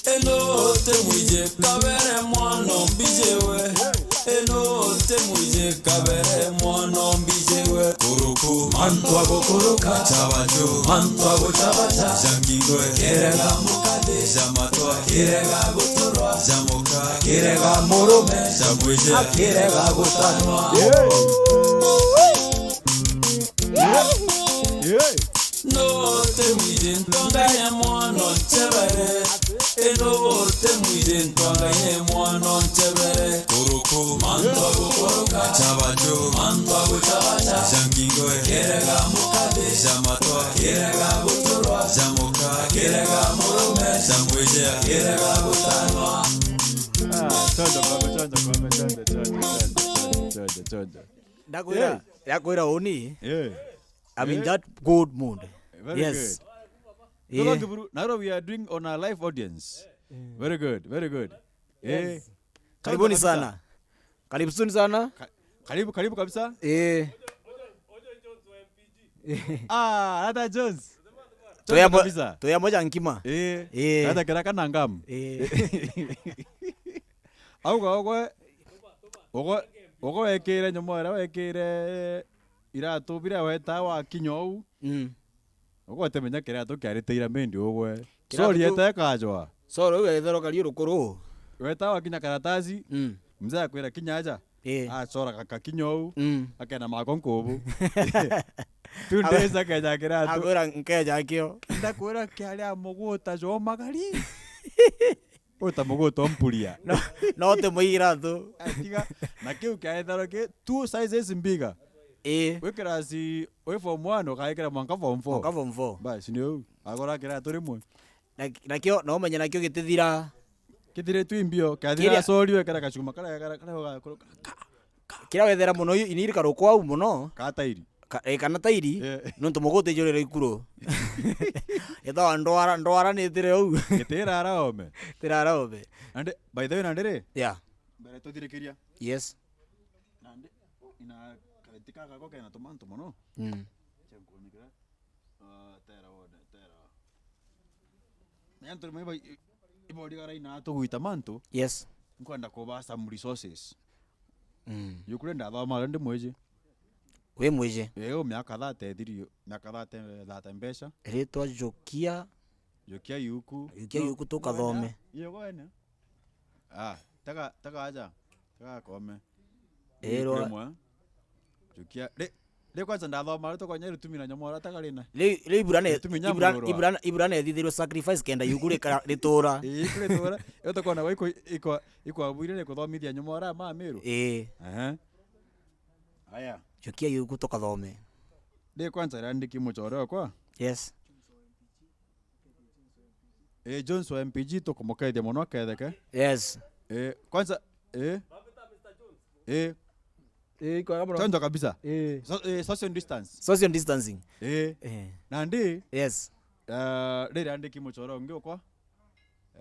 Eno temwije kabere mwana mbijewe. Eno temwije kabere mwana mbijewe. Kuruku, mantu a gukuruka, chabacho, mantu a guchabacha, cha nkingwe, kirega mukathi, cha matwa, kirega guturwa, cha muka, kirega murume, cha mwijea, kirega gutanwa. Yeah. Yeah. No temwije ntonga ya mwana nchebere. Eno temwije ntonga ya mwana nchebere. Kuruku, mantu a gukuruka, chabacho, mantu a guchabacha, cha nkingwe, kirega mukathi, cha matwa, kirega guturwa, cha muka, kirega murume, cha mwijea, kirega gutanwa. Ah, chonjo kwame, chonjo kwame, chonjo, chonjo, chonjo, chonjo, chonjo. Ndakwira, hey, ndakwira uni. Yeah. I'm in, eh, that good mood. Very, yes, good. Yeah. Thank you, bro. Now we are doing on a live audience. Mm. Very good, very good. Yes. Eh. Karibuni sana. Karibu soon sana. Ka-, karibu, karibu kabisa. Eh. Ah, hata Jones. Tuya mo-, kabisa. Tuya moja nkima. Eh. Eh. Hata kira kana ngam. Eh. Au kwa kwa, ugo, ugo wekire nyuma ira wekire iratu biria weta wakinya uu. Mm. Ugo utemenya kiratu kiarite ira mendi ugwe. Kiratu. Sorry, kiu ete kajwa. Sorry, uyu ethero kari urukuru. Weta wakinya karatasi, mm, mzee akwira kinya aja. Eh. Acora gakakinya uu, mm, akena mako nkubu. Two days akeja kiratu. Akwira nkeja kio. Ndakwira kiaria muguta jo magari. Uta muguta mpuria. No, no te muigira tu. Atiga, na kiu kia ethero ki two sizes bigger. Eh. Wi kirasi, wi form one, ukaikira mwanka form four. Mwanka form four. Basi ni uu. Agora kiratu rimwe. Na, nakio, no umenye nakio gitithira. Kithiritwe imbio, kiathira kiria acoriwe kara gacuma kara, kara, kara, kara, ka, ka, kiria wethera muno, ini iri karukwa au muno. Ka tairi. Ka, eh, kana tairi, eh, nontu muguta ijurire ikuru. Itawa ndwara, ndwara ni itire uu. Gitira araome. Tira araome. Nandi, by the way, nandi ri? Yeah. Mbere tuthirikiria. Yes. Nandi, ina kareti kaka ko kena tumantu muno. Mm. Cia nkuonikira. Ah, tera wone, tera. Na antu rimwe iba-, i-, iborigara ina tugwita mantu. Yes. Nkwenda kuba some resources. Mm. Yukure ndathoma ri ndi mwiji. Wi mwiji? Ii, miaka thirty ithiri, miaka thirty, thirty mbeca. Ritwa Jukia. Jukia yuku. Jukia yuku tukathome. Iyo kwene. Ah, taka, taka aja. Taka akome. Ii, rwa- rimwe. Jukia. Ri, ri kwanza ndathoma, ri tukonya ritumi na nyamora taka rina. Ri, ri ibura ne, ritumi ibura, nyamurwa. Ibura, ibura ne thithirwe sacrifice kenda yuku rika-, ritura. Ii, yuku ritura. Iyo tukona wa iko, iko, iko abuire ni kuthomithia nyamora ma Miru. Ii. Aha. Aya. Jukia yuku tukathome. Ri kwanza randiki muchore okwa. Yes. Eh, Jones wa M P G tukumukethia muno aketheke. Yes. Eh, kwanza, eh? Eh, Eh, ikwega muno. Chonjo kabisa. Eh. So, eh, social distance. Social distancing. Eh. Eh. Nandi, Yes. Eh, riri andiki muchoro ungi ukwa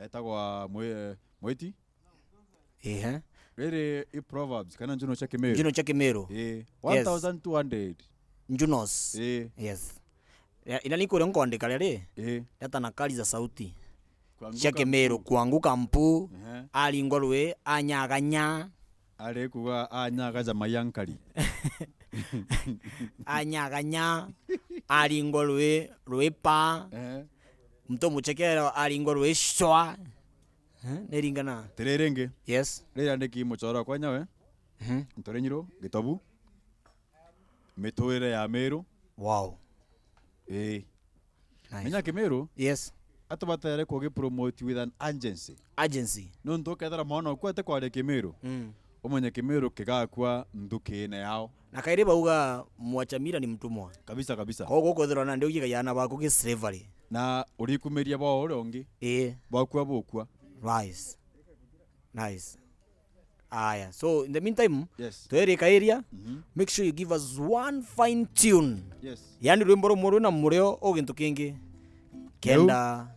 etagwa Mwi-, Mwiti. Ehe. Riri i Proverbs, kana njuno cia Kimiru. Njuno cia Kimiru. Eh, Yes. one thousand two hundred. Njunos. Eh. Yes. Ya, ina ni kuria nkwandika ria ri? Eh. Ria tanakali za sauti. Kuanguka cia Kimiru, mpu. Kuanguka mpu, Ehe. Aringwa rwi, anyaganya. Ari kuga anyagaja mayankari. Anyaganya, aringwa rwi, rwi pa. Ehe. Mtu muchekero aringwa rwi shwa. Eh, niringana. Tiriri ingi. Yes. Riri andiki muchoro kwa nyawe. Mhm. Ntore nyiro, gitobu. Miturire ya Miru. Wow. Ii. Nice. Menya Kimiru, Yes. atubatere kugipromote with an urgency. Urgency. Nuntu ukethira mwana oku ate kwaria Kimiru, Mm. umenye Kimiru kigakua nthukine yao. Na kairi bauga mwacha mila ni mtumwa. Kabisa, kabisa. Koguo ukwithirwa nandi ugigaia aana baku gi slavery. Na urikumiria bwa uria ungi. Ii. Bwakua bukua. Nice. Nice. Aya. So, in the meantime, Yes. Twerikairia, Mhm. Make sure you give us one fine tune. Yes. Yani rwimbo rumwe rwina murio o gintu kingi. Kenda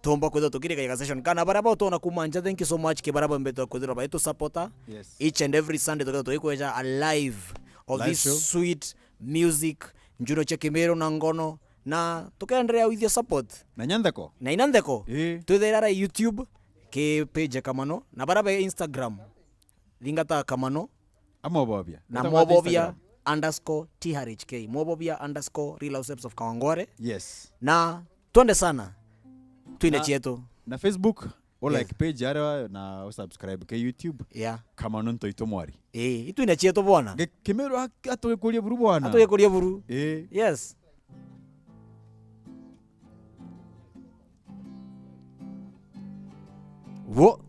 tumba kwithirwa tukirikaia session. Kana baria bautona kuma nja, thank you so much ki baria bambite kwithirwa baitu supporter. Yes. Each and every Sunday tukethirwa tugikweja a live of Live this show. Sweet music, njuno cia Kimiru na ngono. Na tukenderea withia support. Na nyantheko. Na ina ntheko. Ii. Twithaira ara YouTube, ki page ya Kamano. Na bara be Instagram, thingata Kamano. Amobobia. Na Wetagwa ati Mobobia Instagram. Underscore T R H K. Mobobia underscore Real Housewives of Kawangware. Yes. Na twende sana. Twine Na, chietu. Na Facebook, u Yes. like page aria na u subscribe ke YouTube. Yeah. Kamano Ntoito Mwari. Eh, itwine chietu bwana. Ge-, Kimiru a-, atugikuria buru bwana. Atugikuria buru. Eh. Yes. Wo.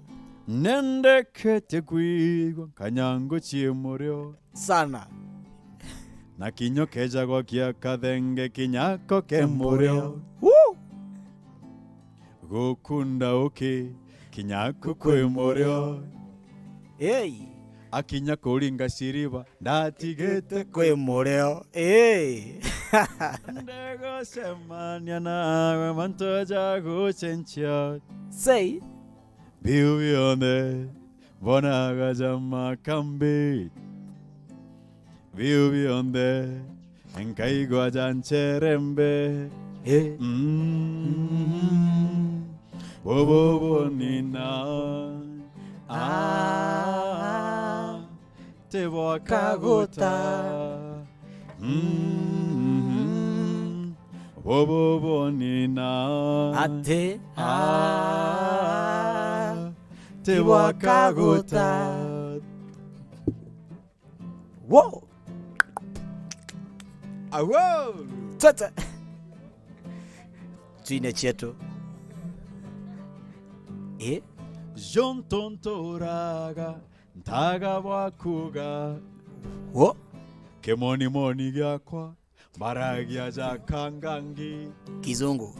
Nendekete kwigua kanyango cie murio. Sana. Na kinyo kejagwa kia kathenge kinyako ke murio. Woo. Gukunda uki, kinya ku kwi murio. Hey. Akinya kuringa shiriba, ndatigite kwi murio. Hey. Ndegocemania nawe mantu ja gucenchia. Say. Biu bionthe, bonaga ja makambi. Biu bionthe, nkaigua ja ncherembe. Eh. Mm. Bobo bonina. Ah. Ti bwa kaguta. Mm. Bobo bonina. Ati. Ah. Ti bwa kaguta. Wo. Awo. Tete. Twine chietu. Eh? Jonto ntoraga, ntaga bwa kuga. Wo. Kimonimoni giakwa, mbaragia ja kangangi. Kizungu.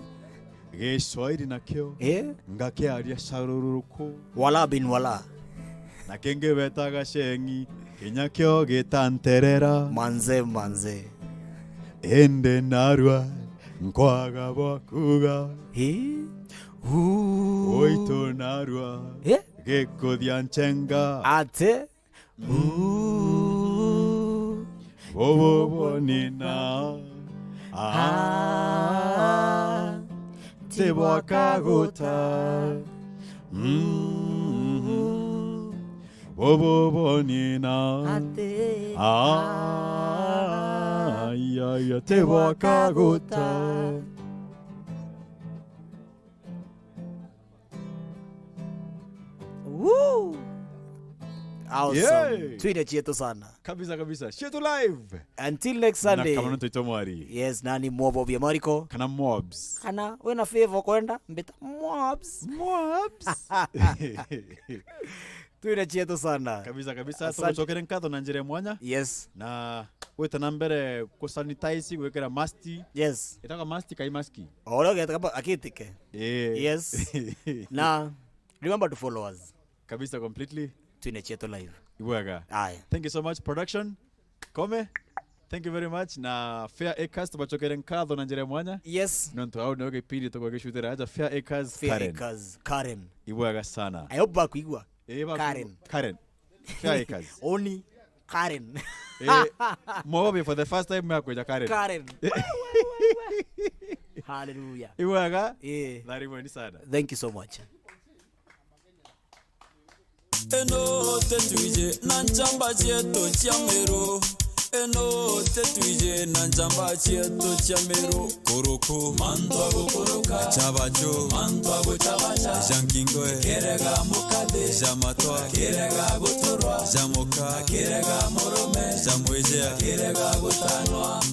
Giswahili nakio, Eh? ngakiaria caruruku. Wala bin wala. Na kingi betaga ceng'i, kinya kio gitanterera. Manze, manze. Indi narua, nkwaga bwa kuga. Eh? Uu. Uitu narua, Eh? gikuthia nchenga. Ate? Ooh. Bobo bonina. Ah. Ah. Ti bwa kaguta. Mm. Bobo bonina. Ati. Ah. Ai, ai, ai, ti bwa kaguta. Woo! Awesome. Yeah. Twine chietu sana. Kabisa, kabisa. Chietu live. Until next Sunday. Na Kamano Ntoito Mwari. Yes, nani Mwobo bia Mariko. Kana Mobs. Kana, wena favor kwenda, mbita Mobs. Mobs. Twina cietu sana. Kabisa, kabisa. Asante. Tugucokere nkatho na njira ya mwanya. Yes. Na gwita na mbere ku sanitize, gwikira mask. Yes. Itaka mask kai mask? O uria ugeta kaba akitike. Eh. Yes. Na remember to follow us. Kabisa, completely. Twine cietu live. Ibwega. Aye. Thank you so much, production. Kome. Thank you very much. Na Fair Acres, tubacokere nkatho na njira ya mwanya. Yes. Nontu au nio gipindi tukugicutira aja Fair Acres, Fair Karen. Acres, Karen. Ibwega sana. I hope bakwigua. Eh, baku-, Karen. Karen. Fair Acres. Oni Karen. Eh, mwabe for the first time ya kuja Karen. Karen. Hallelujah. Ibwega. Eh. Tharimweni sana. Thank you so much. Eno tetwije na nchamba cietu cia miru. Eno tetwije na nchamba cietu cia miru. Kuruku. Mantu a gukuruka. Chabacho. Mantu a guchabacha. Cia nkingoe. Kirega mukathi. Cia matwa. Kirega guturwa. Cia muka. Kirega murume. Cia mwijea. Kirega gutanwa.